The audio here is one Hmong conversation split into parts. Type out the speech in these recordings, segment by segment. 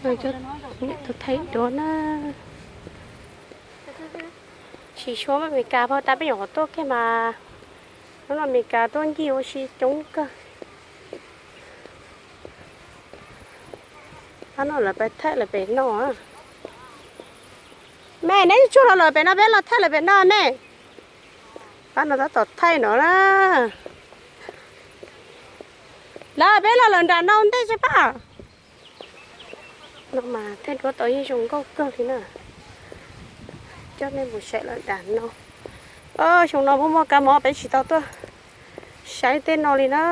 Coj niam tuaj thaij duab na. Tsis tshua muaj Meskas pag tas peb nyuam qhuav tuaj kiag mas hnub no Meskas tuaj ncig ua si coob kawg. Pab no lawv pab thaij lawv pem no. Me, neb tsuag los lawm pem no, peb los thaij lawv pem no me. Pab no tab tom thaij no na. Lawv peb los lawm nram no ntej tsis pab. No mas thaij duab tau yeej zoo nkauj kawg li na. Coj nej mus saib lawm nram no. Xyoo no muaj muaj kab mob peb tsis tau tuaj saib tej no li na.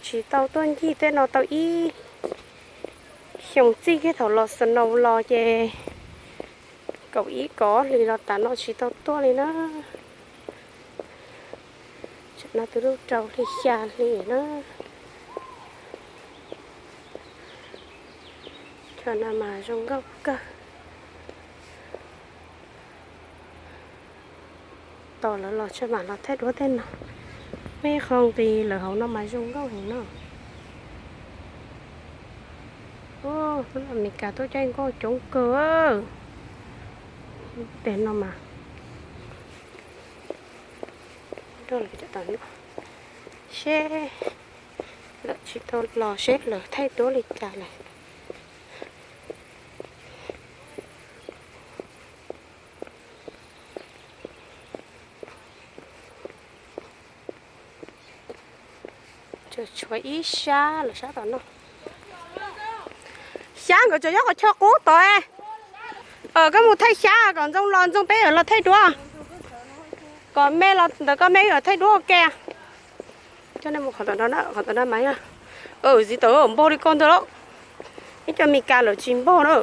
Tsis tau tuaj ncig tej no tau ib xyoos txij kiag thaum los snow los ces kaum ib kaum ob hlis los tas no tsis tau tuaj li na. Tam no twb lub rau hli xya hli na. Cov no mas zoo nkauj kawg. Tos lawv los tsam mam los thaij duab tej no. Muaj ib qho nqis lawm hauv no mas zoo nkauj heev no. Ub, Meskas tuaj caij nkoj coob kawg. Pem no mas seb lawv tsis tau los seb lawv thaij duab li cas lawm. Tshuav ib sab lawm sab tom no. Xyab nkawd tseem nyob qhov chaw qub tod. Koj mus thaij xyab kom Ntxoov los, Ntxoov peb yuav los thaij duab. Kom me los ntawm koj, me yuav thaij duab ua ke. Coj nej mus qhov tom no, qhov tom no mas yog txiv tau npaug li koj ntawd lauj. Ib co Meskas lawv tsis npaug na.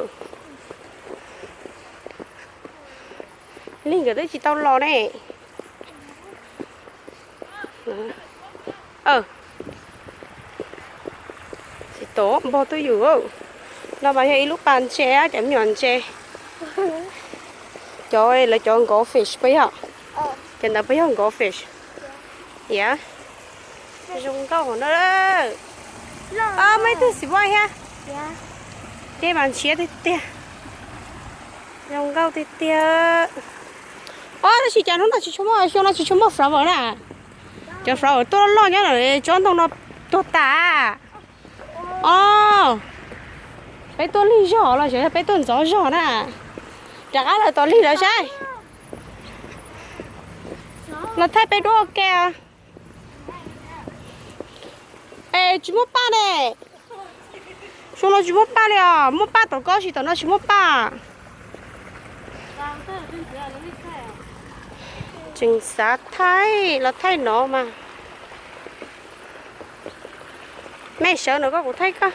Lig nkawd twb tsis tau los ne. Txiv tau npaug twb yus. No mas yog ib lub pas ntses, cov me nyuam ntses. Cov lawv cov goldfish puas yog? Cov ntawd puas yog goldfish? Yam zoo nkauj na. Muaj ib tug xim poj thiab. Dej mas ntshiab tiag tiag. Zoo nkauj tiag tiag. Os, tab sis cas hnub no tsis tshua muaj, xyoo no tsis tshua muaj flower na. Cov flower tuaj loj loj nyob lawm tsob ntoo no tuag tas. Os, peb tuaj lig zog los xyov yog peb tuaj ntxov zog na. Rov qab lawm tom lig lawm saib. Los thaij peb duab ua ke. Es tsis muaj paj ne. Xyoo no tsis muaj paj li os, muaj paj tom ko tab sis tom no tsis muaj paj. Tseem xav thaij los thaij no mas. Mej sawv no koj kuv thaij koj.